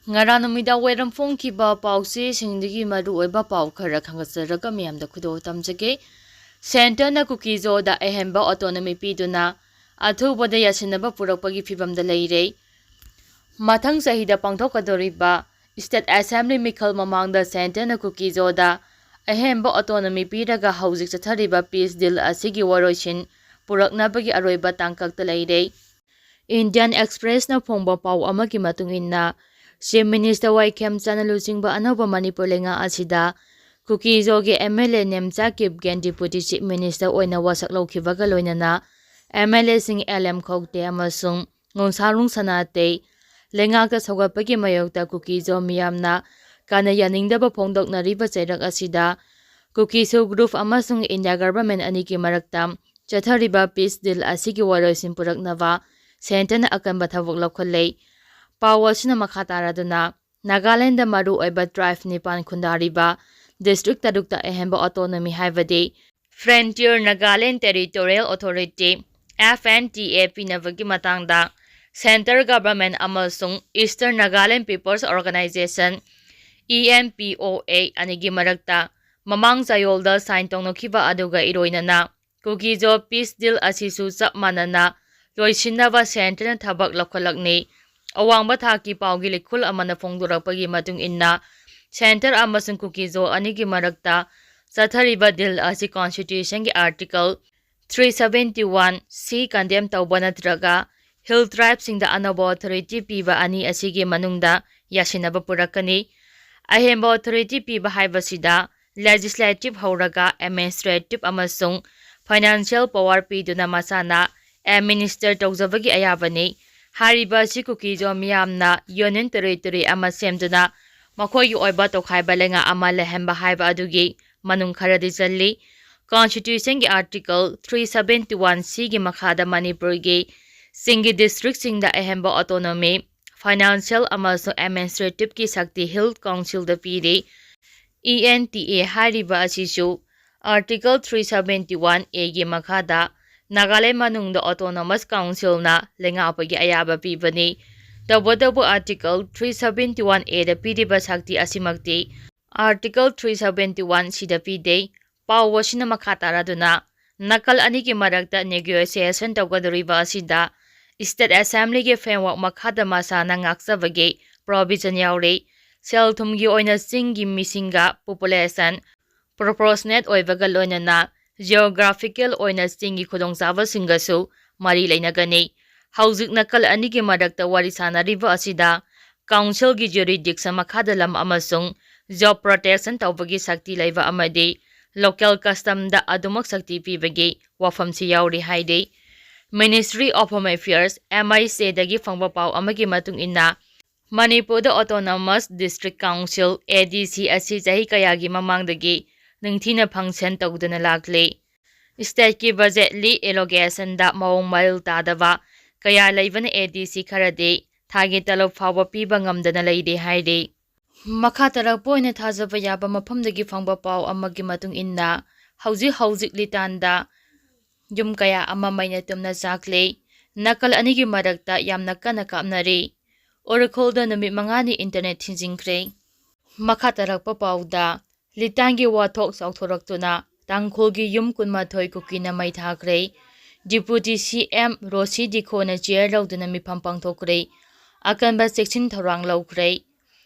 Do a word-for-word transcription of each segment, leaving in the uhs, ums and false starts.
ꯉꯔꯥꯡ ꯅꯨꯃꯤꯗꯥꯡ ꯋꯥꯏꯔꯝ ꯐꯣꯡꯈꯤꯕ ꯄꯥꯎꯆꯦꯁꯤꯡꯗꯒꯤ ꯃꯔꯨꯑꯣꯏꯕ ꯄꯥꯎ ꯈꯔ ꯈꯪꯒꯠꯆꯔꯒ ꯃꯤꯌꯥꯝꯗ ꯈꯨꯗꯣꯜ ꯇꯝꯖꯒꯦ꯫ ꯁꯦꯟꯇꯔꯅ ꯀꯨꯀꯤꯖꯣꯗ ꯑꯍꯦꯟꯕ ꯑꯣꯇꯣꯅꯣꯃꯤ ꯄꯤꯗꯨꯅ ꯑꯊꯨꯕꯗ ꯌꯥꯁꯤꯟꯅꯕ ꯄꯨꯔꯛꯄꯒꯤ ꯐꯤꯕꯝꯗ ꯂꯩꯔꯦ꯫ ꯃꯊꯪ ꯆꯍꯤꯗ ꯄꯥꯡꯊꯣꯛꯀꯗꯧꯔꯤꯕ ꯁ꯭ꯇꯦꯠ ꯑꯦꯁꯦꯝꯕ꯭ꯂꯤ ꯃꯤꯈꯜ ꯃꯃꯥꯡꯗ ꯁꯦꯟꯇꯔꯅ ꯀꯨꯀꯤꯖꯣꯗ ꯑꯍꯦꯟꯕ ꯑꯣꯇꯣꯅꯣꯃꯤ ꯄꯤꯔꯒ ꯍꯧꯖꯤꯛ ꯆꯠꯊꯔꯤꯕ ꯄꯤꯁ ꯗꯤꯜ ꯑꯁꯤꯒꯤ ꯋꯥꯔꯣꯏꯁꯤꯟ ꯄꯨꯔꯛꯅꯕꯒꯤ ꯑꯔꯣꯏꯕ ꯇꯥꯡꯀꯛꯇ ꯂꯩꯔꯦ꯫ ꯏꯟꯗꯤꯌꯟ ꯑꯦꯛꯁꯄ꯭ꯔꯦꯁꯅ ꯐꯣꯡꯕ ꯄꯥꯎ ꯑꯃꯒꯤ ꯃꯇꯨꯡ ꯏꯟꯅ, ꯆꯤꯐ ꯃꯤꯅꯤꯁꯇꯔ ꯋꯥꯏ ꯈꯦꯝꯆꯥꯟꯅ ꯂꯨꯆꯤꯡꯕ ꯑꯅꯧꯕ ꯃꯅꯤꯄꯨꯔ ꯂꯩꯉꯥꯛ ꯑꯁꯤꯗ ꯀꯨꯀꯤꯖꯣꯒꯤ M L A Nemcha Kipgen deputy chief minister ꯑꯣꯏꯅ ꯋꯥꯁꯛ ꯂꯧꯈꯤꯕꯒ ꯂꯣꯏꯅꯅ ꯑꯦꯝ ꯑꯦꯜ ꯑꯦꯁꯤꯡ ꯑꯦꯜ ꯑꯦꯝ ꯈꯧꯇꯦ ꯑꯃꯁꯨꯡ ꯉꯣꯡꯁꯥꯔꯨꯡ ꯁꯅꯥꯇꯦ ꯂꯩꯉꯥꯛꯇ ꯁꯧꯒꯠꯄꯒꯤ ꯃꯥꯌꯣꯛꯇ ꯀꯨꯀꯤꯖꯣ ꯃꯤꯌꯥꯝꯅ ꯀꯥꯟꯅ ꯌꯥꯅꯤꯡꯗꯕ ꯐꯣꯡꯗꯣꯛꯅꯔꯤꯕ ꯆꯩꯔꯛ ꯑꯁꯤꯗ ꯀꯨꯀꯤꯁꯨ ꯒ꯭ꯔꯨꯞ ꯑꯃꯁꯨꯡ ꯏꯟꯗꯤꯌꯥ ꯒꯚꯔꯟꯃꯦꯟ ꯑꯅꯤꯒꯤ ꯃꯔꯛꯇ ꯆꯠꯊꯔꯤꯕ ꯄꯤꯁ ꯗꯤꯜ ꯑꯁꯤꯒꯤ ꯋꯥꯔꯣꯏꯁꯤꯟ ꯄꯨꯔꯛꯅꯕ ꯁꯦꯟꯇꯔꯅ ꯑꯀꯟꯕ ꯊꯕꯛ ꯂꯧꯈꯠꯂꯦ꯫ ꯄꯥꯎ ꯑꯁꯤꯅ ꯃꯈꯥ ꯇꯥꯔꯗꯨꯅ, ꯅꯥꯒꯥꯂꯦꯟꯗ ꯃꯔꯨꯑꯣꯏꯕ ꯇ꯭ꯔꯥꯏꯕ ꯅꯤꯄꯥꯟ ꯈꯨꯟꯗꯥꯔꯤꯕ ꯗꯤꯁꯇ꯭ꯔꯤꯛ ꯇꯔꯨꯛꯇ ꯑꯍꯦꯟꯕ ꯑꯣꯇꯣꯅꯣꯃꯤ, ꯍꯥꯏꯕꯗꯤ Frontier Naga Land Territorial Authority, F N T A, ꯄꯤꯅꯕꯒꯤ ꯃꯇꯥꯡꯗ ꯁꯦꯟꯇꯔ ꯒꯚꯔꯟꯃꯦꯟ ꯑꯃꯁꯨꯡ Eastern Nagaland People's Organization, E N P O A, ꯑꯅꯤꯒꯤ ꯃꯔꯛꯇ ꯃꯃꯥꯡ ꯆꯌꯣꯜꯗ ꯁꯥꯏꯟ ꯇꯧꯅꯈꯤꯕ ꯑꯗꯨꯒ ꯏꯔꯣꯏꯅꯅ ꯀꯨꯀꯤꯖꯣ ꯄꯤꯁ ꯗꯤꯜ ꯑꯁꯤꯁꯨ ꯆꯞ ꯃꯥꯟꯅꯅ ꯂꯣꯏꯁꯤꯟꯅꯕ ꯁꯦꯟꯇꯔꯅ ꯊꯕꯛ ꯂꯧꯈꯠꯂꯛꯅꯤ꯫ ꯑꯋꯥꯡꯕ ꯊꯥꯛꯀꯤ ꯄꯥꯎꯒꯤ ꯂꯤꯈꯨꯜ ꯑꯃꯅ ꯐꯣꯡꯗꯣꯔꯛꯄꯒꯤ ꯃꯇꯨꯡ ꯏꯟꯅ, ꯁꯦꯟꯇꯔ ꯑꯃꯁꯨꯡ ꯀꯨꯀꯤꯖꯣ ꯑꯅꯤꯒꯤ ꯃꯔꯛꯇ ꯆꯠꯊꯔꯤꯕ ꯗꯤꯜ ꯑꯁꯤ ꯀꯣꯟꯁꯇꯤꯇ꯭ꯌꯨꯁꯟꯒꯤ article three seventy one C condemn ꯇꯧꯕ ꯅꯠꯇ꯭ꯔꯒ ꯍꯤꯜ ꯇ꯭ꯔꯥꯏꯕꯁꯤꯡꯗ ꯑꯅꯧꯕ ꯑꯣꯊꯣꯔꯤꯇꯤ ꯄꯤꯕ ꯑꯅꯤ ꯑꯁꯤꯒꯤ ꯃꯅꯨꯡꯗ ꯌꯥꯁꯤꯟꯅꯕ ꯄꯨꯔꯛꯀꯅꯤ꯫ ꯑꯍꯦꯟꯕ ꯑꯣꯊꯣꯔꯤꯇꯤ ꯄꯤꯕ ꯍꯥꯏꯕꯁꯤꯗ ꯂꯦꯖꯤꯁꯂꯦꯇꯤꯚ ꯍꯧꯔꯒ ꯑꯦꯗꯃꯤꯅꯤꯁꯇ꯭ꯔꯦꯇꯤꯚ ꯑꯃꯁꯨꯡ ꯐꯥꯏꯅꯥꯟꯁꯤꯌꯦꯜ ꯄꯥꯋꯔ ꯄꯤꯗꯨꯅ ꯃꯁꯥꯅ ꯑꯦꯗꯃꯤꯅꯤꯁꯇꯔ ꯇꯧꯖꯕꯒꯤ ꯑꯌꯥꯕꯅꯤ꯫ ꯍꯥꯏꯔꯤꯕ ꯑꯁꯤ ꯀꯨꯀꯤꯖꯣ ꯃꯤꯌꯥꯝꯅ ꯌꯨꯅꯤꯌꯟ ꯇꯦꯔꯤꯇꯣꯔꯤ ꯑꯃ ꯁꯦꯝꯗꯨꯅ ꯃꯈꯣꯏꯒꯤ ꯑꯣꯏꯕ ꯇꯣꯈꯥꯏꯕ ꯂꯩꯉꯥꯛ ꯑꯃ ꯂꯩꯍꯟꯕ ꯍꯥꯏꯕ ꯑꯗꯨꯒꯤ ꯃꯅꯨꯡ ꯈꯔꯗꯤ ꯆꯜꯂꯤ꯫ ꯀꯣꯟꯁꯇꯤꯇ꯭ꯌꯨꯁꯟꯒꯤ article three seventy one C ꯒꯤ ꯃꯈꯥꯗ ꯃꯅꯤꯄꯨꯔꯒꯤ ꯆꯤꯡꯒꯤ ꯗꯤꯁꯇ꯭ꯔꯤꯛꯁꯤꯡꯗ ꯑꯍꯦꯟꯕ ꯑꯣꯇꯣꯅꯣꯃꯤ, ꯐꯥꯏꯅꯥꯟꯁꯤꯌꯦꯜ ꯑꯃꯁꯨꯡ ꯑꯦꯗꯃꯤꯅꯤꯁꯇ꯭ꯔꯦꯇꯤꯚꯀꯤ ꯁꯛꯇꯤ ꯍꯤꯜ ꯀꯥꯎꯟꯁꯤꯜꯗ ꯄꯤꯔꯤ꯫ E N T A ꯍꯥꯏꯔꯤꯕ ꯑꯁꯤꯁꯨ article three seventy one A ꯒꯤ ꯃꯈꯥꯗ ꯅꯥꯒꯥꯂꯦꯟ ꯃꯅꯨꯡꯗ ꯑꯣꯇꯣꯅꯣꯃꯁ ꯀꯥꯎꯟꯁꯤꯜꯅ ꯂꯩꯉꯥꯛꯄꯒꯤ ꯑꯌꯥꯕ ꯄꯤꯕꯅꯤ꯫ ꯇꯧꯕꯇꯕꯨ Article three seventy one A ꯗ ꯄꯤꯔꯤꯕ ꯁꯛꯇꯤ ꯑꯁꯤꯃꯛꯇꯤ Article three seventy one C ꯗ ꯄꯤꯗꯦ꯫ ꯄꯥꯎ ꯑꯁꯤꯅ ꯃꯈꯥ ꯇꯥꯔꯗꯨꯅ, ꯅꯥꯀꯜ ꯑꯅꯤꯒꯤ ꯃꯔꯛꯇ negotiation ꯇꯧꯒꯗꯧꯔꯤꯕ ꯑꯁꯤꯗ State Assembly ꯒꯤ framework ꯃꯈꯥꯗ ꯃꯁꯥꯅ ꯉꯥꯛꯆꯕꯒꯤ provision ꯌꯥꯎꯔꯤ꯫ ꯁꯦꯜ ꯊꯨꯝꯒꯤ ꯑꯣꯏꯅ ꯆꯤꯡꯒꯤ ꯃꯤꯁꯤꯡꯒ population proportionate ꯑꯣꯏꯕꯒ ꯂꯣꯏꯅꯅ geographical ꯑꯣꯏꯅ ꯆꯤꯡꯒꯤ ꯈꯨꯗꯣꯡꯆꯥꯕꯁꯤꯡꯒꯁꯨ ꯃꯔꯤ ꯂꯩꯅꯒꯅꯤ꯫ ꯍꯧꯖꯤꯛ ꯅꯥꯀꯜ ꯑꯅꯤꯒꯤ ꯃꯔꯛꯇ ꯋꯥꯔꯤ ꯁꯥꯅꯔꯤꯕ ꯑꯁꯤꯗ Council ꯒꯤ jurisdiction ꯃꯈꯥꯗ ꯂꯝ ꯑꯃꯁꯨꯡ job protection ꯇꯧꯕꯒꯤ ꯁꯛꯇꯤ ꯂꯩꯕ ꯑꯃꯗꯤ local custom ꯗ ꯑꯗꯨꯃꯛ ꯁꯛꯇꯤ ꯄꯤꯕꯒꯤ ꯋꯥꯐꯝꯁꯤ ꯌꯥꯎꯔꯤ ꯍꯥꯏꯔꯤ꯫ Ministry of Home Affairs, M H A ꯗꯒꯤ ꯐꯪꯕ ꯄꯥꯎ ꯑꯃꯒꯤ ꯃꯇꯨꯡ ꯏꯟꯅ, ꯃꯅꯤꯄꯨꯔꯗ Autonomous District Council, A D C ꯑꯁꯤ ꯆꯍꯤ ꯀꯌꯥꯒꯤ ꯃꯃꯥꯡꯗꯒꯤ ꯅꯤꯡꯊꯤꯅ function ꯇꯧꯗꯨꯅ ꯂꯥꯛꯂꯤ꯫ State ꯀꯤ budgetary allocation ꯗ ꯃꯑꯣꯡ ꯃꯔꯤꯜ ꯇꯥꯗꯕ ꯀꯌꯥ ꯂꯩꯕꯅ A D C ꯈꯔꯗꯤ ꯊꯥꯒꯤ ꯇꯂꯣꯞ ꯐꯥꯎꯕ ꯄꯤꯕ ꯉꯝꯗꯅ ꯂꯩꯔꯦ ꯍꯥꯏꯔꯤ꯫ ꯃꯈꯥ ꯇꯥꯔꯛꯄ ꯑꯣꯏꯅ ꯊꯥꯖꯕ ꯌꯥꯕ ꯃꯐꯝꯗꯒꯤ ꯐꯪꯕ ꯄꯥꯎ ꯑꯃꯒꯤ ꯃꯇꯨꯡ ꯏꯟꯅ, ꯍꯧꯖꯤꯛ ꯍꯧꯖꯤꯛ ꯂꯤꯇꯥꯟꯗ ꯌꯨꯝ ꯀꯌꯥ ꯑꯃ ꯃꯩꯅ ꯇꯨꯝꯅ ꯆꯥꯛꯂꯦ꯫ ꯅꯥꯀꯜ ꯑꯅꯤꯒꯤ ꯃꯔꯛꯇ ꯌꯥꯝꯅ ꯀꯟꯅ ꯀꯥꯞꯅꯔꯤ꯫ ꯎꯔꯈꯨꯜꯗ ꯅꯨꯃꯤꯠ ꯃꯉꯥꯅꯤ internet ꯊꯤꯡꯖꯤꯟꯈ꯭ꯔꯦ꯫ ꯃꯈꯥ ꯇꯥꯔꯛꯄ ꯄꯥꯎꯗ, ꯂꯤꯇꯥꯟꯒꯤ ꯋꯥꯊꯣꯛ ꯆꯥꯎꯊꯣꯔꯛꯇꯨꯅ ꯇꯥꯡꯈꯨꯜꯒꯤ ꯌꯨꯝ ꯀꯨꯟꯃꯥꯊꯣꯏ ꯀꯨꯀꯤꯅ ꯃꯩ ꯊꯥꯈ꯭ꯔꯦ꯫ Deputy C M ꯔꯣꯁꯤ ꯗꯤꯈꯣꯅ chair ꯂꯧꯗꯨꯅ ꯃꯤꯐꯝ ꯄꯥꯡꯊꯣꯛꯈ꯭ꯔꯦ꯫ ꯑꯀꯟꯕ ꯆꯦꯛꯁꯤꯟ ꯊꯧꯔꯥꯡ ꯂꯧꯈ꯭ꯔꯦ꯫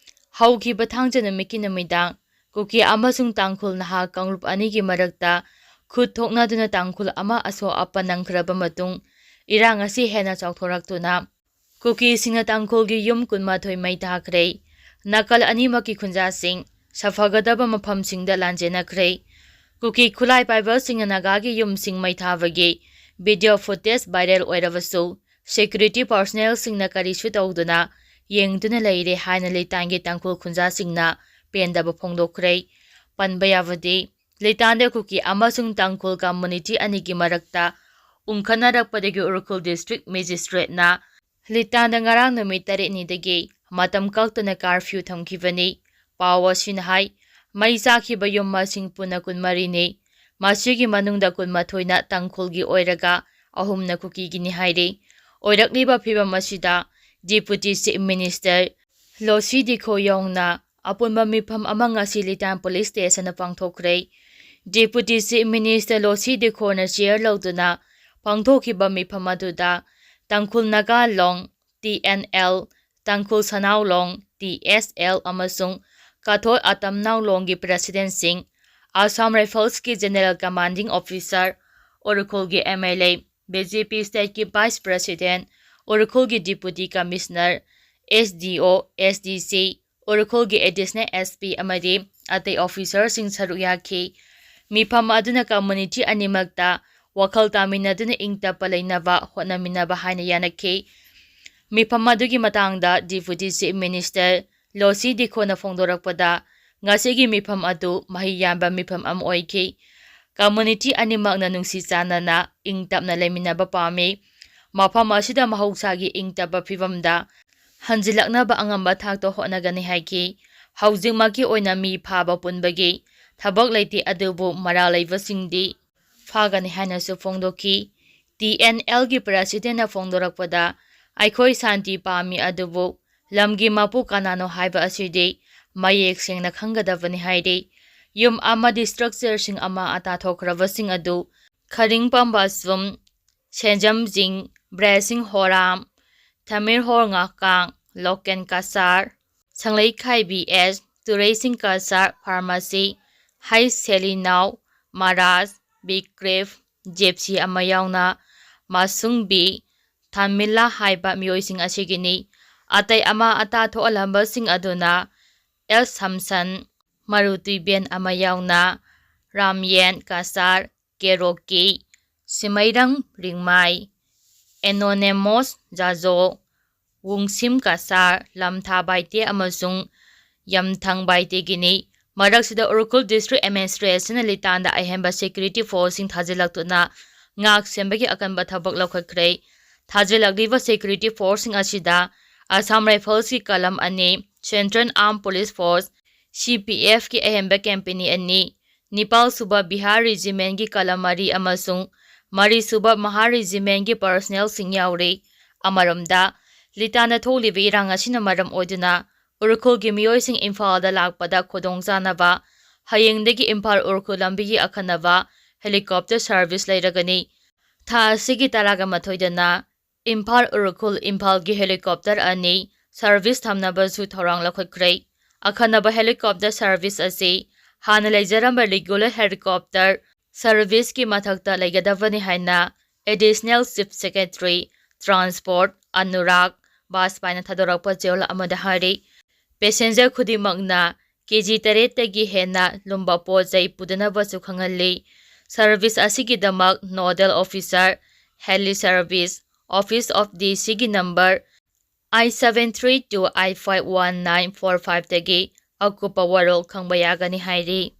ꯍꯧꯈꯤꯕ ꯊꯥꯡꯖ ꯅꯨꯃꯤꯠꯀꯤ ꯅꯨꯃꯤꯗꯥꯡ ꯀꯨꯀꯤ ꯑꯃꯁꯨꯡ ꯇꯥꯡꯈꯨꯜ ꯅꯍꯥ ꯀꯥꯡꯂꯨꯞ ꯑꯅꯤꯒꯤ ꯃꯔꯛꯇ ꯈꯨꯠ ꯊꯣꯛꯅꯗꯨꯅ ꯇꯥꯡꯈꯨꯜ ꯑꯃ ꯑꯁꯣꯛ ꯑꯄꯟ ꯅꯪꯈ꯭ꯔꯕ ꯃꯇꯨꯡ, ꯏꯔꯥꯡ ꯑꯁꯤ ꯍꯦꯟꯅ ꯆꯥꯎꯊꯣꯔꯛꯇꯨꯅ ꯀꯨꯀꯤꯁꯤꯡꯅ ꯇꯥꯡꯈꯨꯜꯒꯤ ꯌꯨꯝ ꯀꯨꯟꯃꯥꯊꯣꯏ ꯃꯩ ꯊꯥꯈ꯭ꯔꯦ꯫ ꯅꯥꯀꯜ ꯑꯅꯤꯃꯛꯀꯤ ꯈꯨꯟꯖꯥꯁꯤꯡ ꯁꯥꯐꯒꯗꯕ ꯃꯐꯝꯁꯤꯡꯗ ꯂꯥꯟꯖꯦꯟꯅꯈ꯭ꯔꯦ꯫ ꯀꯨꯀꯤ ꯈꯨꯠꯂꯥꯏ ꯄꯥꯏꯕꯁꯤꯡꯅ ꯅꯥꯒꯥꯒꯤ ꯌꯨꯝꯁꯤꯡ ꯃꯩ ꯊꯥꯕꯒꯤ video footage viral ꯑꯣꯏꯔꯕꯁꯨ, security personnel ꯁꯤꯡꯅ ꯀꯔꯤꯁꯨ ꯇꯧꯗꯨꯅ ꯌꯦꯡꯗꯨꯅ ꯂꯩꯔꯦ ꯍꯥꯏꯅ ꯂꯤꯇꯥꯟꯒꯤ ꯇꯥꯡꯈꯨꯜ ꯈꯨꯟꯖꯥꯁꯤꯡꯅ ꯄꯦꯟꯗꯕ ꯐꯣꯡꯗꯣꯛꯈ꯭ꯔꯦ꯫ ꯄꯟꯕ ꯌꯥꯕꯗꯤ, ꯂꯤꯇꯥꯟꯗ ꯀꯨꯀꯤ ꯑꯃꯁꯨꯡ ꯇꯥꯡꯈꯨꯜ community ꯑꯅꯤꯒꯤ ꯃꯔꯛꯇ ꯎꯪꯈꯠꯅꯔꯛꯄꯗꯒꯤ ꯎꯔꯈꯨꯜ district magistrate ꯅ ꯂꯤꯇꯥꯟꯗ ꯉꯔꯥꯡ ꯅꯨꯃꯤꯠ ꯇꯔꯦꯠꯅꯤꯗꯒꯤ ꯃꯇꯝ ꯀꯛꯇꯅ curfew ꯊꯝꯈꯤꯕꯅꯤ꯫ ꯄꯥꯎ ꯑꯁꯤꯅ ꯍꯥꯏ, ꯃꯩ ꯆꯥꯈꯤꯕ ꯌꯨꯝ ꯃꯁꯤꯡ ꯄꯨꯟꯅ ꯀꯨꯟꯃꯔꯤꯅꯤ꯫ ꯃꯁꯤꯒꯤ ꯃꯅꯨꯡꯗ ꯀꯨꯟꯃꯥꯊꯣꯏꯅ ꯇꯥꯡꯈꯨꯜꯒꯤ ꯑꯣꯏꯔꯒ ꯑꯍꯨꯝꯅ ꯀꯨꯀꯤꯒꯤꯅꯤ ꯍꯥꯏꯔꯤ꯫ ꯑꯣꯏꯔꯛꯂꯤꯕ ꯐꯤꯕꯝ ꯑꯁꯤꯗ Deputy Chief Minister ꯂꯣꯁꯤ ꯗꯤꯈꯣ ꯌꯥꯎꯅ ꯑꯄꯨꯟꯕ ꯃꯤꯐꯝ ꯑꯃ ꯉꯁꯤ ꯂꯤꯇꯥꯟ Police Stationꯗ ꯄꯥꯡꯊꯣꯛꯈ꯭ꯔꯦ꯫ Deputy Chief Minister ꯂꯣꯁꯤ ꯗꯤꯈꯣꯅ chair ꯂꯧꯗꯨꯅ ꯄꯥꯡꯊꯣꯛꯈꯤꯕ ꯃꯤꯐꯝ ꯑꯗꯨꯗ ꯇꯥꯡꯈꯨꯜ ꯅꯥꯒꯥ ꯂꯣꯡ, T N L, ꯇꯥꯡꯈꯨꯜ ꯁꯅꯥꯎ ꯂꯣꯡ, T S L, ꯑꯃꯁꯨꯡ ꯀꯥꯊꯣꯏ ꯑꯇꯝꯅꯥꯎ ꯂꯣꯡꯒꯤ presidentꯁꯤꯡ, Assam Riflesꯀꯤ General Commanding Officer, ꯎꯔꯈꯨꯜꯒꯤ M L A, B J P stateꯀꯤ Vice President, ꯎꯔꯈꯨꯜꯒꯤ Deputy Commissioner, S D O, S D C, ꯎꯔꯈꯨꯜꯒꯤ Additional S P ꯑꯃꯗꯤ ꯑꯇꯩ officerꯁꯤꯡ ꯁꯔꯨꯛ ꯌꯥꯈꯤ꯫ ꯃꯤꯐꯝ ꯑꯗꯨꯅ community ꯑꯅꯤꯃꯛꯇ ꯋꯥꯈꯜ ꯇꯥꯃꯤꯟꯅꯗꯨꯅ ꯏꯪ ꯇꯞꯄ ꯂꯩꯅꯕ ꯍꯣꯠꯅꯃꯤꯟꯅꯕ ꯍꯥꯏꯅ ꯌꯥꯅꯈꯤ꯫ ꯃꯤꯐꯝ ꯑꯗꯨꯒꯤ ꯃꯇꯥꯡꯗ Deputy Chief Minister ꯂꯣꯁꯤ ꯗꯤꯈꯣꯅ ꯐꯣꯡꯗꯣꯔꯛꯄꯗ, ꯉꯁꯤꯒꯤ ꯃꯤꯐꯝ ꯑꯗꯨ ꯃꯍꯩ ꯌꯥꯟꯕ ꯃꯤꯐꯝ ꯑꯃ ꯑꯣꯏꯈꯤ꯫ Community ꯑꯅꯤꯃꯛꯅ ꯅꯨꯡꯁꯤ ꯆꯥꯟꯅꯅ ꯏꯪ ꯇꯞꯅ ꯂꯩꯃꯤꯟꯅꯕ ꯄꯥꯝꯃꯤ꯫ ꯃꯐꯝ ꯑꯁꯤꯗ ꯃꯍꯧꯁꯥꯒꯤ ꯏꯪ ꯇꯞꯄ ꯐꯤꯕꯝꯗ ꯍꯟꯖꯤꯜꯂꯛꯅꯕ ꯑꯉꯝꯕ ꯊꯥꯛꯇ ꯍꯣꯠꯅꯒꯅꯤ ꯍꯥꯏꯈꯤ꯫ ꯍꯧꯖꯤꯛꯃꯛꯀꯤ ꯑꯣꯏꯅ ꯃꯤ ꯐꯥꯕ ꯄꯨꯟꯕꯒꯤ ꯊꯕꯛ ꯂꯩꯇꯦ, ꯑꯗꯨꯕꯨ ꯃꯔꯥꯜ ꯂꯩꯕꯁꯤꯡꯗꯤ ꯐꯥꯒꯅꯤ ꯍꯥꯏꯅꯁꯨ ꯐꯣꯡꯗꯣꯛꯈꯤ꯫ T N Lꯒꯤ presidentꯅ ꯐꯣꯡꯗꯣꯔꯛꯄꯗ, ꯑꯩꯈꯣꯏ ꯁꯥꯟꯇꯤ ꯄꯥꯝꯃꯤ, ꯑꯗꯨꯕꯨ ꯂꯝꯒꯤ ꯃꯄꯨ ꯀꯅꯥꯅꯣ ꯍꯥꯏꯕ ꯑꯁꯤꯗꯤ ꯃꯌꯦꯛ ꯁꯦꯡꯅ ꯈꯪꯒꯗꯕꯅꯤ ꯍꯥꯏꯔꯤ꯫ ꯌꯨꯝ ꯑꯃꯗꯤ structureꯁꯤꯡ ꯑꯃꯥ ꯑꯇꯥ ꯊꯣꯛꯈ꯭ꯔꯕꯁꯤꯡ ꯑꯗꯨ ꯈꯔꯤꯡ ꯄꯝꯕꯥꯁꯨꯝ, ꯁꯦꯟꯖꯝꯖꯤꯡ, ꯕ꯭ꯔꯦꯁꯤꯡ ꯍꯣꯔꯥꯝ, ꯊꯃꯤꯔ ꯍꯣꯔ ꯉꯥꯀꯥꯡ, ꯂꯣꯀꯦꯟ ꯀꯁꯥꯔ, ꯁꯪꯂꯩꯈꯥꯏꯕꯤ S, ꯇꯨꯔꯩꯁꯤꯡ ꯀꯁꯥꯔ, pharmacy, ꯍꯩ ꯁꯦꯂꯤꯅꯥꯎ, ꯃꯔꯥꯖ, ꯕꯤꯀ꯭ꯔꯤꯐ, ꯖꯦꯞꯁꯤ ꯑꯃ ꯌꯥꯎꯅ ꯃꯥꯁꯨꯡꯕꯤ, ꯊꯥꯟꯃꯤꯂꯥ ꯍꯥꯏꯕ ꯃꯤꯑꯣꯏꯁꯤꯡ ꯑꯁꯤꯒꯤꯅꯤ꯫ ꯑꯇꯩ ꯑꯃꯥ ꯑꯇꯥ ꯊꯣꯛꯍꯜꯂꯝꯕꯁꯤꯡ ꯑꯗꯨꯅ ꯑꯦꯜ ꯁꯝꯁꯟ, ꯃꯔꯨꯇꯨꯏꯕꯦꯟ ꯑꯃ ꯌꯥꯎꯅ ꯔꯥꯝꯌꯦꯟ ꯀꯁꯥꯔ, ꯀꯦꯔꯣꯀꯤ, ꯁꯤꯃꯩꯔꯪ ꯔꯤꯡꯃꯥꯏ, ꯑꯦꯅꯣꯅꯦꯃꯣꯁ ꯖꯥꯖꯣ, ꯋꯨꯡꯁꯤꯝ ꯀꯁꯥꯔ, ꯂꯝꯊꯥ ꯕꯥꯏꯇꯦ ꯑꯃꯁꯨꯡ ꯌꯝꯊꯪ ꯕꯥꯏꯇꯦꯒꯤꯅꯤ꯫ ꯃꯔꯛꯁꯤꯗ ꯎꯈ꯭ꯔꯨꯜ District Administrationꯅ ꯂꯤꯇꯥꯟꯗ ꯑꯍꯦꯟꯕ security forceꯁꯤꯡ ꯊꯥꯖꯤꯜꯂꯛꯇꯨꯅ ꯉꯥꯛ ꯁꯦꯟꯕꯒꯤ ꯑꯀꯟꯕ ꯊꯕꯛ ꯂꯧꯈꯠꯈ꯭ꯔꯦ꯫ ꯊꯥꯖꯤꯜꯂꯛꯂꯤꯕ security forceꯁꯤꯡ ꯑꯁꯤꯗ Assam Riflesꯀꯤ ꯀꯂꯝ ꯑꯅꯤ, Central Armed Police Force, C P Fꯀꯤ ꯑꯍꯦꯟꯕ company ꯑꯅꯤ, ꯅꯤꯄꯥꯜ ꯁꯨꯕ Bihar Regimentꯀꯤ ꯀꯂꯝ ꯃꯔꯤ ꯑꯃꯁꯨꯡ ꯃꯔꯤ ꯁꯨꯕ Mahar Regimentꯀꯤ personnelꯁꯤꯡ ꯌꯥꯎꯔꯤ꯫ ꯑꯃꯔꯣꯝꯗ, ꯂꯤꯇꯥꯟꯗ ꯊꯣꯛꯂꯤꯕ ꯏꯔꯥꯡ ꯑꯁꯤꯅ ꯃꯔꯝ ꯑꯣꯏꯗꯨꯅ ꯎꯔꯈꯨꯜꯒꯤ ꯃꯤꯑꯣꯏꯁꯤꯡ ꯏꯝꯐꯥꯜꯗ ꯂꯥꯛꯄꯗ ꯈꯨꯗꯣꯡꯆꯥꯅꯕ ꯍꯌꯦꯡꯗꯒꯤ ꯏꯝꯐꯥꯜ ꯎꯔꯈꯨꯜ ꯂꯝꯕꯤꯒꯤ ꯑꯈꯟꯅꯕ helicopter service ꯂꯩꯔꯒꯅꯤ꯫ ꯊꯥ ꯑꯁꯤꯒꯤ ꯇꯔꯥꯒ ꯃꯥꯊꯣꯏꯗꯅ ꯏꯝꯐꯥꯜ ꯎꯔꯈꯨꯜ ꯏꯝꯐꯥꯜꯒꯤ helicopter ꯑꯅꯤ service ꯊꯝꯅꯕꯁꯨ ꯊꯧꯔꯥꯡ ꯂꯧꯈꯠꯈ꯭ꯔꯦ꯫ ꯑꯈꯟꯅꯕ helicopter service ꯑꯁꯤ ꯍꯥꯟꯅ ꯂꯩꯖꯔꯝꯕ regular helicopter serviceꯀꯤ ꯃꯊꯛꯇ ꯂꯩꯒꯗꯕꯅꯤ ꯍꯥꯏꯅ Additional Chief Secretary Transport Anurag ꯕꯥꯖꯄꯥꯏꯅ ꯊꯥꯗꯣꯔꯛꯄ ꯆꯦꯔꯣꯜ ꯑꯃꯗ ꯍꯥꯏꯔꯤ꯫ Passenger ꯈꯨꯗꯤꯡꯃꯛꯅ ꯀꯦ ꯖꯤ ꯇꯔꯦꯠꯇꯒꯤ ꯍꯦꯟꯅ ꯂꯨꯝꯕ ꯄꯣꯠ ꯆꯩ ꯄꯨꯗꯅꯕꯁꯨ ꯈꯪꯍꯜꯂꯤ꯫ Service ꯑꯁꯤꯒꯤꯗꯃꯛ nodal officer, Heli Service, Office of D Cꯒꯤ number eight seven three two eight five one nine four fiveꯇꯒꯤ ꯑꯀꯨꯞꯄ ꯋꯥꯔꯣꯜ ꯈꯪꯕ ꯌꯥꯒꯅꯤ ꯍꯥꯏꯔꯤ꯫